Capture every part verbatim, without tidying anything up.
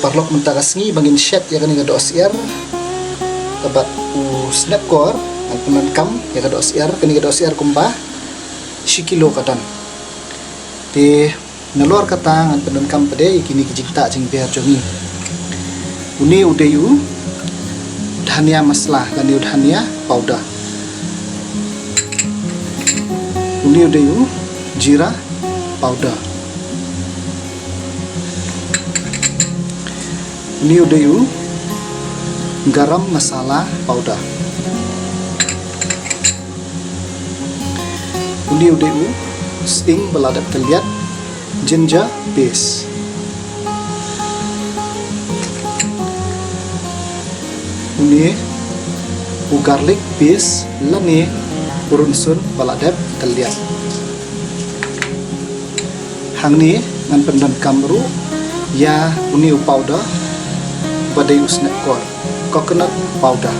Paralok, mynta ka sngi ba ngin shet ïa kane ka dohsyiar bad u snep kor, ngan pyndonkam ïa ka dohsyiar, kane ka dohsyiar kumba shi kilo ka don. Te nalor kata ngan pyndonkam pat de ïa kine ki jingtah jingbiar jong ngi. Une u dei u dhania masala lane u dhania powder. Une u dei u jeera powder. Une u dei u garam masala powder. Une u dei u sying ba la dep tylliat, ginger paste. Une u garlic paste lane u rynsun ba la dep tylliat. Hangne ngan pyndonkam ruh ïa une u powder ba dei u snep kor, coconut powder.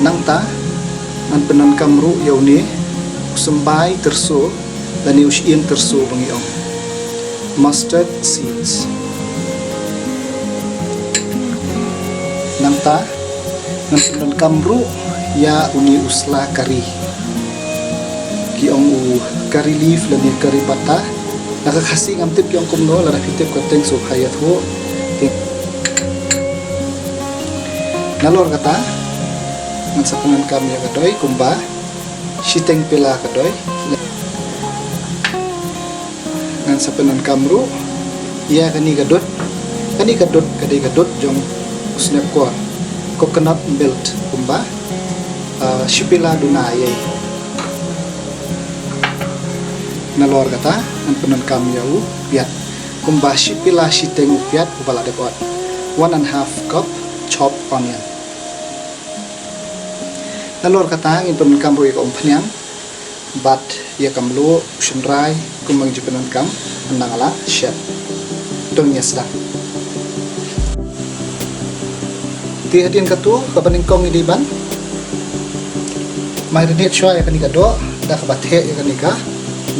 Nangta ngan pyndonkam ruh ïa une u symbai tyrso lane u syiem tyrso ba ngi ong, mustard seeds. Nangta ngan pyndonkam ruh ïa une u sla kari, ki ong u curry leaf lane curry patta. Na ka Khasi ngam tip ki ong kumno, lada phi tip ka teng sngewbha ïathuh. Te nalor kata ngan sa pyndonkam ïa ka doi kumba shiteng pela ka doi. Ngan sa pyndonkam ruh ïa kane ka dud. Kane ka dud ka dei ka dud jong u snep kor, coconut milk kumba, ah, shi pela duna ïa. Nalor kata ngan pyndonkam ïa u piat kumba shi pela shiteng u piat uba la dep ot. One and half cup chopped onion. Nalor kata ngin pyndonkam ruh ïa ka umphniang bad ïa ka mluh, u shynrai, kumba ngi ju pyndonkam ynda nga la shet. To ngin ïa sdang. Te hadien kata kaba nyngkong ngi dei ban marinate shuwa ïa kane ka doh da kaba theh ïa kane ka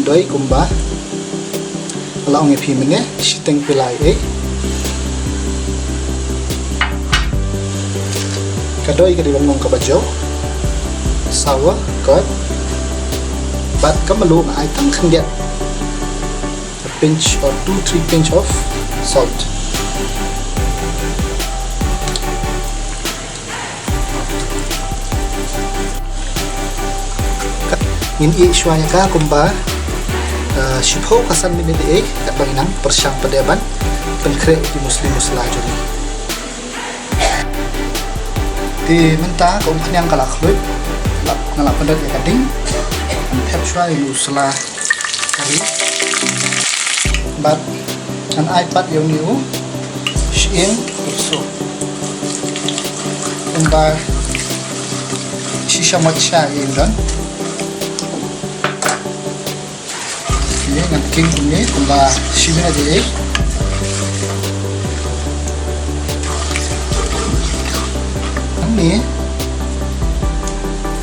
doi kumba la ong ïa phi mynne, shiteng pela ei. Ka doi ka dei ban long kaba jaw, sour curd, bad ka mluh nga ai tang khyndiat, a pinch or two, three pinch of salt. Ngin ïeh shuwa ïa ka kumba, uh, shiphew ka san minit ei, katba ngi nang pyrshang pat de ban pynkhreh ki musli musla jong ngi. Te mynta ka umphniang ka la khluit, la, nga la pyndonkam ïa ka ding, ngan thep shuwa ïa u sla kari. Bad ngan ai pat ïa une u sying tyrso. Kumba shi shamoit sha ïa u don. Ïa ngan king kumne kumba shi minit ei. Hangne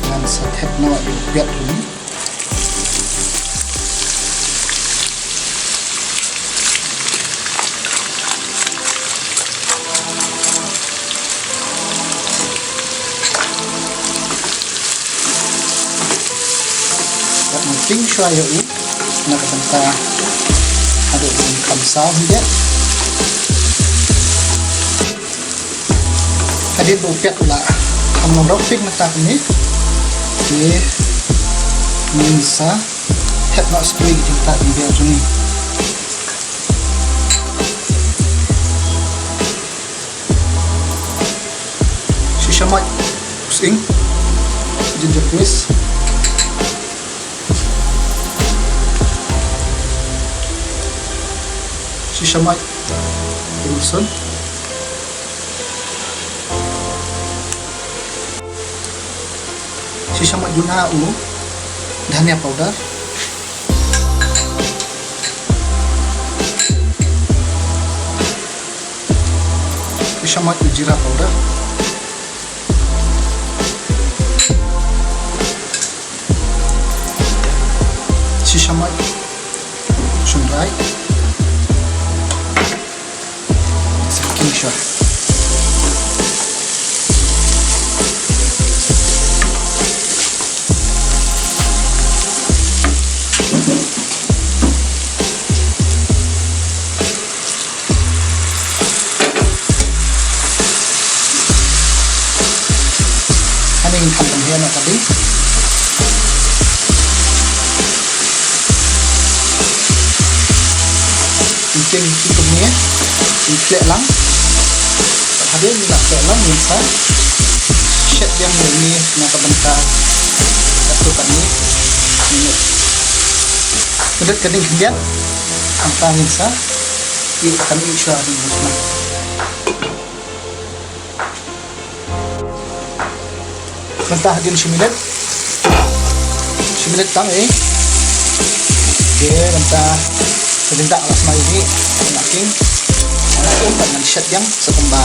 ngan sa thep noh ïa u piat kumne. Bad ngan king shuwa ïa u na ka bynta haduh ba un kham saw hynrei. Hadien ba u piat u la kham long rok pink mynta kumne, te ngin sa thep noh shuwa ki jingtah jingbiar jong ngi. Shi shamoit u sying, ginger paste. Shi shamoit u rynsun. Shi shamoit duna u dhania powder. Shi shamoit u jeera powder. Shi shamoit Right. Sa king shuwa. Hangne ngin kham pynheh noh ka ding. Ngin tieng ïa ki kumne, ngin khleh lang. Hadien ngin la khleh lang ngin sa shet biang ïa une na ka bynta katto katne minit. Pyndonkam ka ding khyndiat. Hangta ngin sa ïeh, kan ïeh shuwa hadien ngin sa. Mynta hadien shi minit. Shi minit tang eh. Okay, mynta ka ding da la smai ïa une na king. Ngan um bad ngan shet biang sa kumba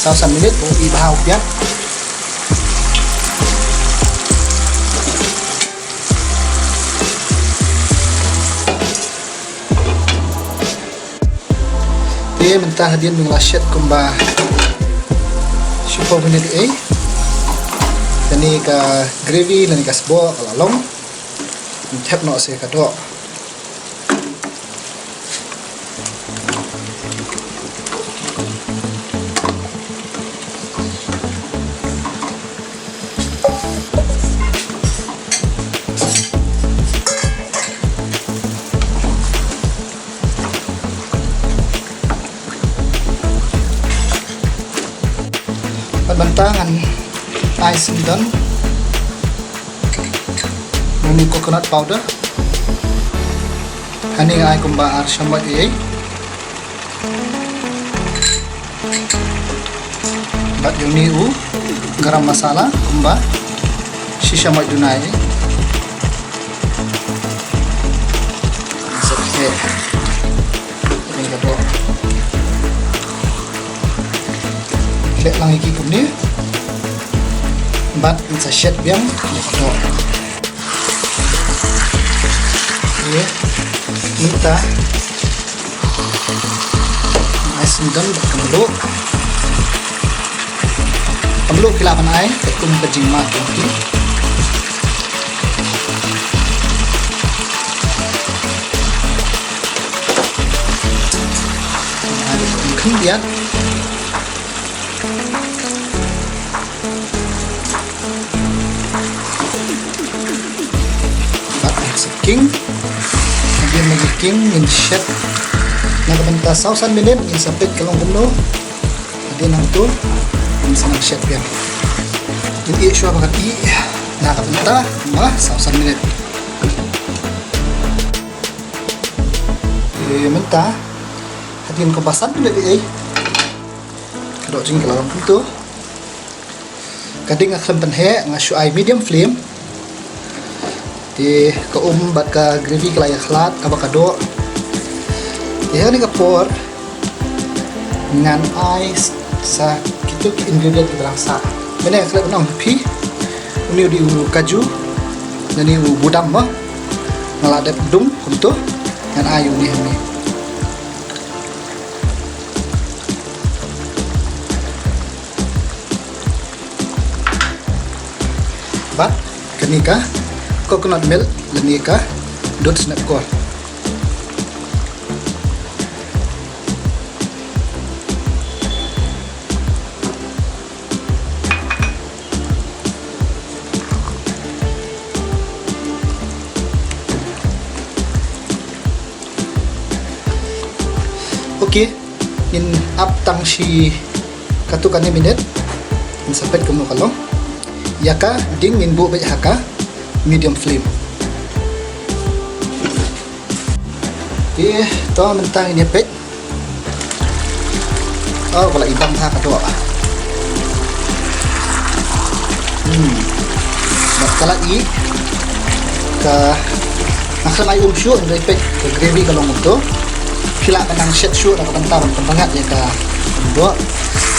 saw san minit, u ïeh bha u piat. Te mynta hadien ba nga la shet kumba shiphew minit ei, kane ka gravy lane ka sboh ka la long. Ngan thep noh sa ka doh. Bad mynta ngan ai syndon, ngan ai coconut powder. Hangne nga ai kumba ar shamoit ei. Bad ïa une u garam masala kumba shi shamoit duna ei. Sa khleh. Kane ka doh. Khleh lang ïa ki kumne. Bad ngin sa shet biang ïa ka doh. Ïa, mynta ai syndon bad ka mluh. Ka mluh phi lah ban ai katkum ka jingmad jong phi. Ai khyndiat. Bad sa king. Hadien ba ki king ngin shet na ka bynta saw san minit, ngin sa peit ka long kumno. Hadien nangto ngin sa nang shet biang. Ngin ïeh shuwa ba kan ïeh na ka bynta ba saw san minit. Te mynta hadien kumba san minit ei. Ka doh jong ngi ka la long kumto. Ka ding nga khlem pynheh, nga shu ai medium flame. Te ka um bad ka gravy ka la ïakhlad kaba ka doh. Te ha kane ka por ngan ai sa kito ki ingredient kiba dang sah. Mynne nga khlem ong ïa phi, une u dei u kaju, une u budam mo. Nga la dep dung kumto, ngan ai une hangne. Bad kane ka coconut milk lane ka dud snep kor. Okay, ngin ap tang shi katto katne minit. Ngin sa peit kumno ka long. Ïa ka ding ngin buh beit ha ka medium flame. Te to mynta ngin ïa peit. Oh, ka la ibang ha ka doh. Hmm. Bad ka la i ka, nga khlem ai um shuh, hynrei peit ka gravy ka long kumto. Phi lah ban nang shet shuh na ka bynta ban pynbha ïa ka doh.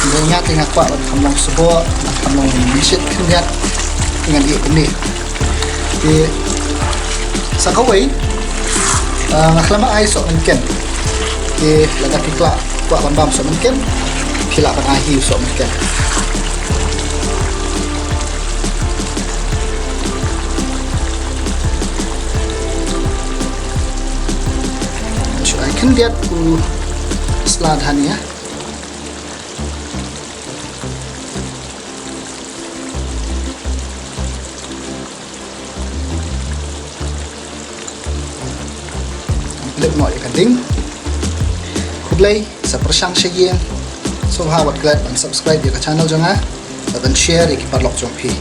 Hynrei nga te nga kwah ban kham long sboh, ban kham long mynshet khyndiat. Ngan ïeh kumne. Te sa kawei Ah, nga khlem ai sohmynken. Te lada phi kwah, kwah ban bam sohmynken, phi lah ban ai hi u sohmynken. Shu ai khyndiat u slad hangne. Lip noh ïa ka ding. Khublei, sa pyrshang sha ïing. Sngewbha wat klet ban subscribe ïa ka channel jong nga, bad ban share ïa ki paralok jong phi.